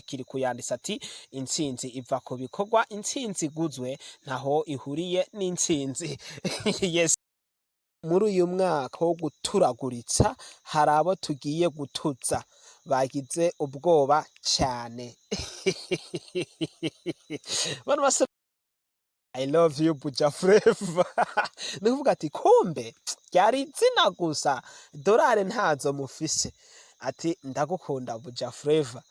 Kirikou yanditse ati: "Intsinzi iva ku bikorwa, intsinzi iguzwe ntaho ihuriye n'intsinzi." Yes, muri uyu mwaka wo guturaguritsa hari abo tugiye gutuza bagize ubwoba cyane. Bano basore, "I love you, Buja Flavor." Ni kuvuga ati kumbe ryari izina gusa, dorari ntazo mufise. Ati: "Ndagukunda, Buja Flavor."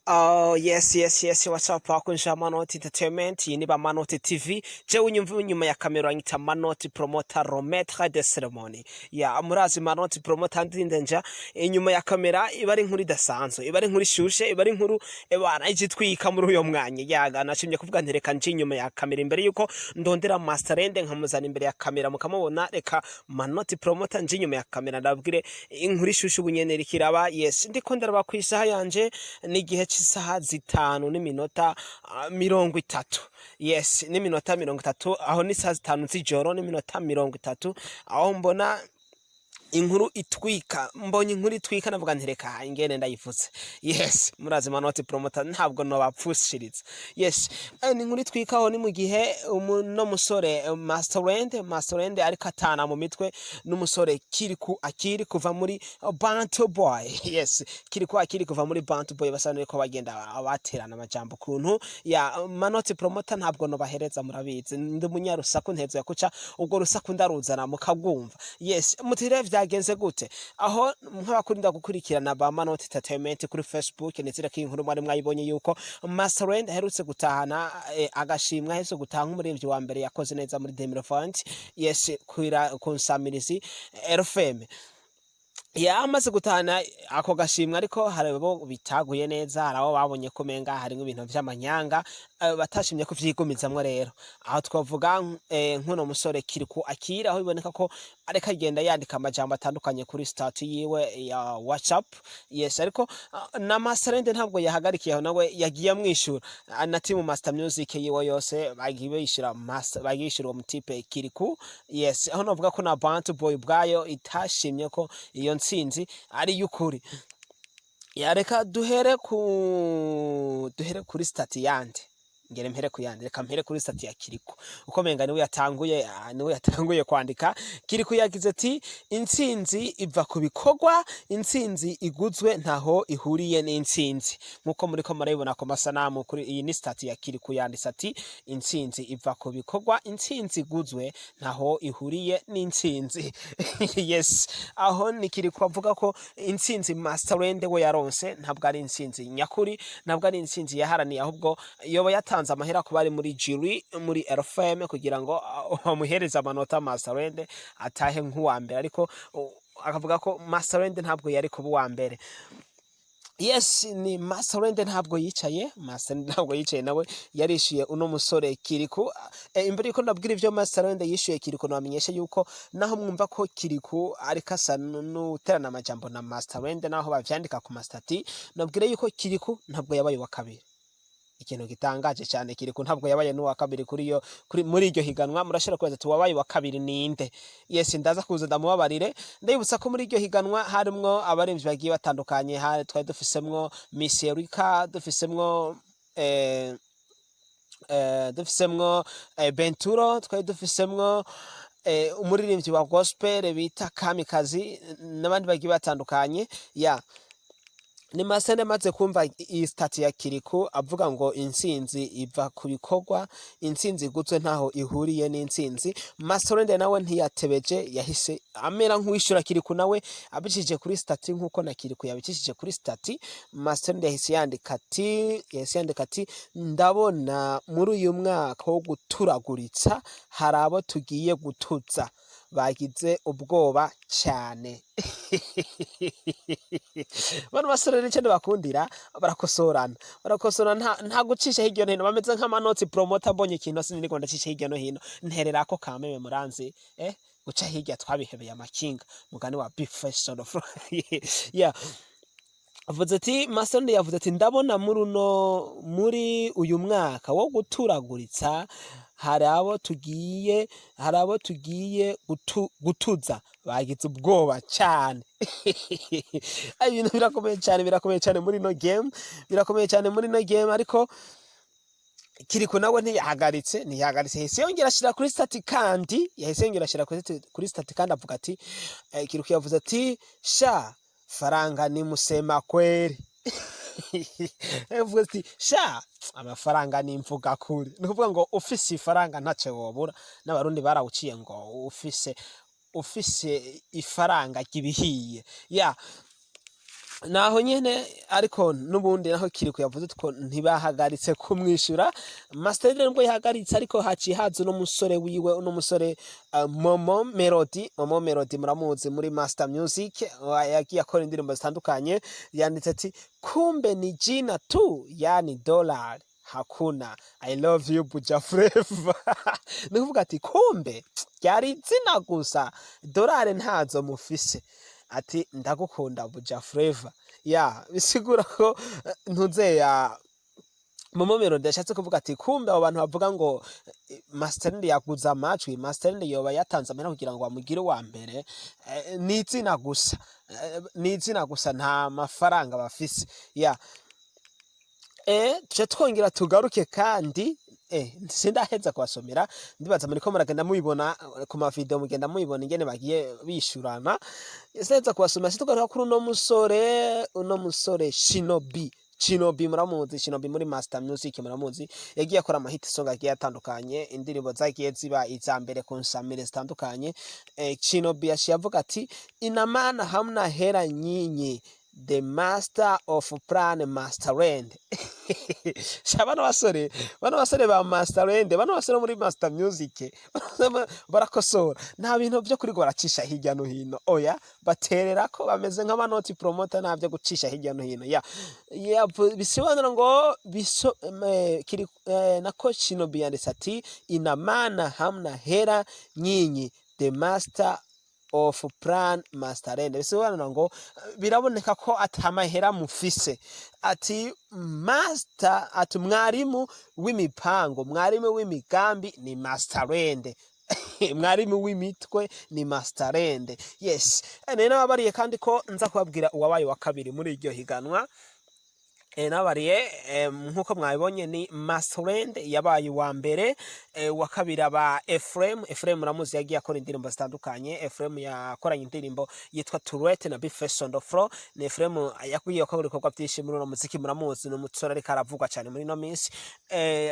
Oh, yes. What's up, bakunzi ba Manoti Entertainment? Iyi ni ba Manoti TV. Jewe unyumva inyuma ya kamera anyita Manoti Promoter, le maître de cérémonie. Ya, murazi Manoti Promoter ndinde nja inyuma ya kamera, iba ari inkuru idasanzwe, iba ari inkuru ishushe, iba ari inkuru ebana ijitwika muri uyo mwanya. Yaga nashimye kuvuga nti reka nje inyuma ya kamera imbere yuko ndondera Masterende nkamuzana imbere ya kamera mukamubona. Reka Manoti Promoter nje inyuma ya kamera ndabwire inkuru ishushe ubu nyene iriko. Yes, ndiko ndaraba ku isaha yanje, n'igihe c'isaha 5 n'iminota 30. Yes, n'iminota 30, aho ni isaha 5 z'ijoro n'iminota 30, aho mbona inkuru itwika. Mbonye inkuru itwika, navuga nti reka ingene ndayivuze. Yes, murazi Manoti Promoter ntabwo nobapfushiriza. Yes, ni inkuru itwika. Aho ni mu gihe no musore Masterland ariko atana mu mitwe n'umusore Kirikou Akili kuva muri Bantu Boy. Yes, Kirikou Akili kuva muri Bantu Boy, basa ko bagenda baterana amajambo kuntu ya Manoti Promoter ntabwo nobahereza. Murabizi ndi umunyarusaku, ntezo yakuca ubwo rusaku ndaruzana mukagwumva. Yes, mutire vyagenze gute? Aho nk'abakunda gukurikirana ba Manoti Entertainment kuri Facebook, nizere ko iyi nkuru mwari mwayibonye yuko Masterland aherutse gutahana agashimwe, aherutse gutaha nk'umuririmbyi wa mbere yakoze neza muri 2020. Yes, kwira ku nsamirizi RFM yamaze gutahana ako gashimwe, ariko hari abo bitaguye neza, hari abo babonye ko umenga harimwo ibintu vy'amanyanga, batashimye kuvyigumizamwo. Rero aho twavuga nk'uno musore Kirikou Akili, aho biboneka ko ariko agenda yandika amajambo atandukanye kuri status yiwe ya WhatsApp. Yes, ariko na Masterland ntabwo yahagarikiye aho, nawe yagiye amwishura. Na team Master Music yiwe yose bagiye bishura Master, bagiye bishura uwo mutipe Kirikou. Yes, aho novuga ko na Bantu Boy ubwayo itashimye ko iyo ntsinzi ari y'ukuri. Yareka duhere kuri status yande, ngere mpere ku yandi. Reka mpere kuri status ya Kirikou, uko menga niwe yatanguye, niwe yatanguye kwandika. Kirikou yagize ati: "Intsinzi iva ku bikorwa, intsinzi iguzwe ntaho ihuriye n'intsinzi." Nkuko muriko murabibona ku masanamu, kuri iyi ni status ya Kirikou, yanditse ati: "Intsinzi iva ku bikorwa, intsinzi iguzwe ntaho ihuriye n'intsinzi." Yes, aho ni Kirikou avuga ko intsinzi Masterland we yaronse ntabwo ari intsinzi nyakuri, ntabwo ari intsinzi yaharaniye, ahubwo yoba yatanze amahera kuba ari muri jury muri RFM kugira ngo bamuhereze amanota, Masterland atahe nk'uwa mbere, ariko akavuga ko Masterland ntabwo yari kuba uwa mbere. Yes, ni Masterland ntabwo yicaye, Masterland ntabwo yicaye, nawe yarishuye uno musore Kirikou. Imbere yuko ndabwira ivyo Masterland yishuye Kirikou, nabamenyesha yuko naho mwumva ko Kirikou ariko asa n'uterana amajambo na Masterland, naho bavyandika ku ma status, nabwire yuko Kirikou ntabwo yabaye uwa kabiri. Ikintu gitangaje cyane, Kirikou ntabwo yabaye n'uwa kabiri kuri yo kuri muri iryo higanwa. Murashobora kubaza ati: "Wabaye uwa kabiri ninde?" Yes, ndaza kuza ndamubabarire. Ndabibutsa ko muri iryo higanwa harimwo abarimvyi bagiye batandukanye. Hari twari dufisemwo Miss Erika, dufisemwo Benturo, twari dufisemwo umuririmbyi wa gospel bita Kamikazi n'abandi bagiye batandukanye. Ya, ni Masene amaze kumva iyi status ya Kirikou avuga ngo intsinzi iva ku bikorwa, intsinzi iguzwe ntaho ihuriye n'intsinzi. Masterland nawe ntiyatebeje, yahise amera nk'uwishura Kirikou nawe abicishije kuri status, nk'uko na Kirikou yabicishije kuri status. Masterland yahise yandika ati: "Ndabona muri uyu mwaka wo guturaguritsa hari abo tugiye gutuza bagize ubwoba cyane." Bano basore rero icyo ndabakundira, barakosorana, barakosorana, nta gucisha hirya no hino, bameze nk'amanotsi Promoter. Mbonye ikintu siniriko ndacisha hirya no hino, nterera ko kameme muranzi, guca hirya twabihebeye amakinga, mugani wa Big Face of. Yeah. Avuze ati, Masterland yavuze ati: "Ndabona muri uno, muri uyu mwaka wo guturaguritsa, hari abo tugiye gutuza bagize ubwoba cyane." Ibintu birakomeye cyane, birakomeye cyane muri ino game, birakomeye cyane muri ino game. Ariko Kirikou nawe ntiyahagaritse, yahise yongera ashira kuri statut kandi, yahise yongera ashira kuri statut kandi avuga ati, Kirikou yavuze ati: "Sha, faranga ni musema kweli." Yavuze ati: "Sha, amafaranga ni imvuga kuri." Ni ukuvuga ngo ufise ifaranga ntacyo wobura. N'Abarundi barawuciye ngo ufise ifaranga ry'ibihiye ya naho nyene. Ariko n'ubundi naho Kirikou yavuze ko ntibahagaritse kumwishyura, Master nubwo yahagaritse, ariko haciye haza uno musore wiwe, uno musore Momo Melody. Momo Melody muramuzi muri Master Music, yagiye akora indirimbo zitandukanye. Yanditse ati: "Kumbe ni jina tu, yani dollar hakuna, I love you Buja Flavor." Ni kuvuga ati kumbe ryari izina gusa, dolari ntazo mufise, ati ndagukunda Buja Flavor. Ya bisigura ko ntuze ya Momo Melody yashatse kuvuga ati kumbe abo bantu bavuga ngo Masterland yaguze amajwi, Masterland yoba yatanze amahera kugira ngo bamugire uwa mbere, ni izina gusa, ni izina gusa, nta mafaranga bafise. Ya tuce twongera tugaruke kandi, sindaheza kubasomera. Ndibaza muriko muragenda mubibona ku mavideo, mugenda mubibona ingene bagiye bishurana. Sindaheza kubasomera, situgaruka kuri uno musore Shinobi. Shinobi muramuzi, Shinobi muri Master Music muramuzi, yagiye akora amahit song agiye atandukanye, indirimbo zagiye ziba iza mbere ku nsamire zitandukanye. Shinobi yaciye avuga ati: "Ina maana hamna hera nyinyi, the master of plan Masterland." Sha, bano basore ba Masterland, bano basore muri Master Music barakosora, nta bintu byo kuri baracisha hirya no hino. Oya, baterera ko bameze nk'amanoti promoter, nta byo gucisha hirya no hino. Ya bisobanura ngo biso kiri nako Shinobi yanditse ati: "Ina maana hamna hera nyinyi, the master of plan Masterland." Bisobanura ngo biraboneka ko atamahera mufise, ati master, ati mwarimu w'imipango, mwarimu w'imigambi ni Masterland, mwarimu w'imitwe ni Masterland. Yes, nari nababariye kandi ko nza kubabwira uwabaye wa kabiri muri iryo higanwa. Nabariye nkuko mwabibonye ni Masterland yabaye uwa mbere, uwa kabiri aba Ephraim. Ephraim muramuzi, yagiye akora indirimbo zitandukanye. Ephraim yakoranye indirimbo yitwa Tourette na Bface on the Floor. Ni Ephraim yagiye akora ibikorwa byinshi muri uno muziki, muramuzi, ni umusore ariko aravugwa cyane muri ino minsi.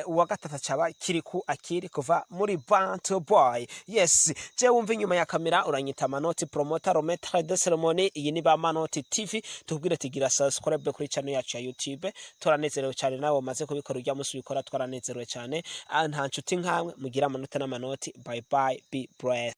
Uwa gatatu acaba Kirikou Akili kuva muri Bantu Boy. Yes, je wumva inyuma ya kamera uranyita Manoti Promoter, le maître de cérémonie. Iyi ni ba Manoti TV. Tubwire tugira subscribe kuri channel yacu ya YouTube. Turanezerewe cyane nawe umaze kubikora, ujya musi ubikora, twaranezerewe cyane. Nta nshuti nkamwe mugira amanota n'amanoti. Bye bye, be blessed.